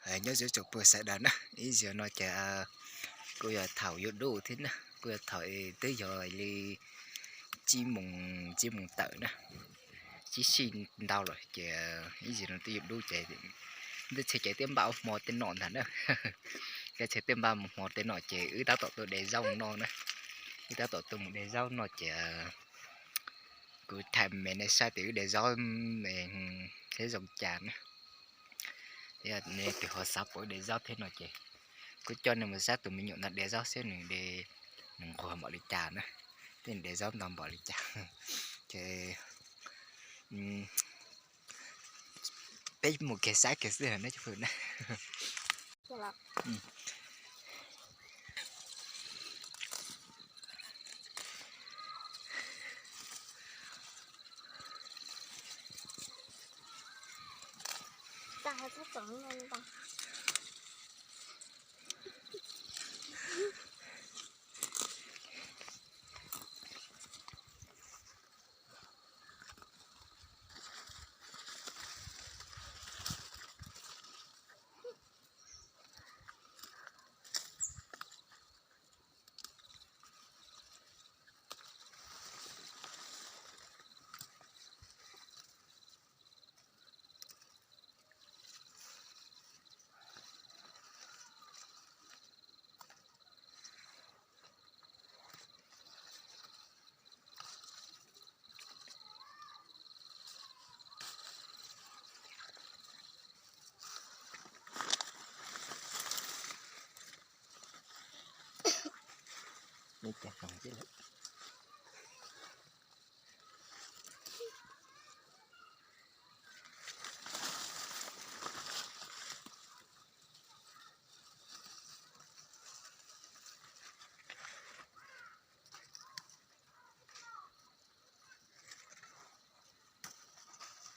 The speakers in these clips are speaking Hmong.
Nyob zoo tsoom phooj ywg sawv daws na, ib zaug no ces kuj yog thaum yuav dub thiab na, kuj yog thaum twb yog li tsib moos, tsib moos tawm na, tsib sij ntau lawm ces ib zaug no twb yuav dub ces twb txhia ces twb npaj ua hmo tej no ntag na. Twb txhia twb npaj ua hmo tej no ces wb tab tom tuaj de zaub mus noj na. Wb tab tom tuaj mus de zaub noj ces kuv thaij me nej saib tias wb de zaub me thiab zoo cas na. Yog nej tus ho xav pom wb de zaub thiab no ces kuj coj nej mus saib tus me nyuam ntawd de zaub xwb, nws de, nws nquag npaum li cas na, thiab nws de zaub ntau npaum li cas. Ces peb mus kiag saib kiag xwb na cov phooj ywg na.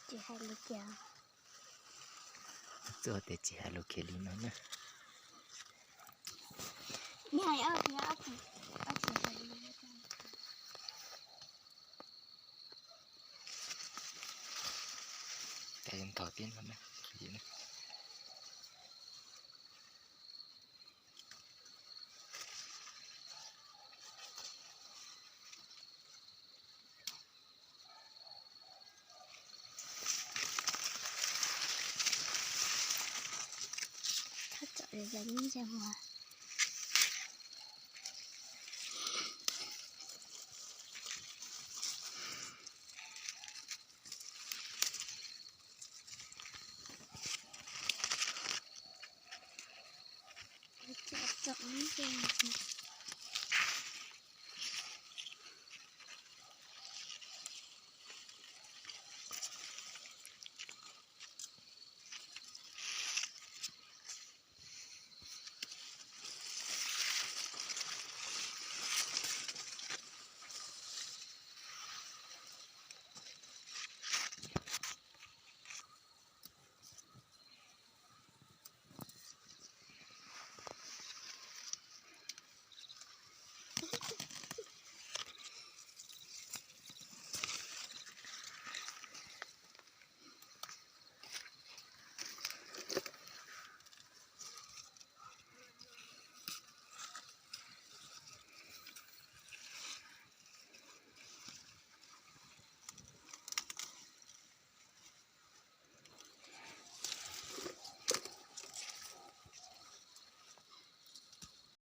Tsis hais li cas. Txoj tias tsis hais lus khiav li no na. Ntog tib no na.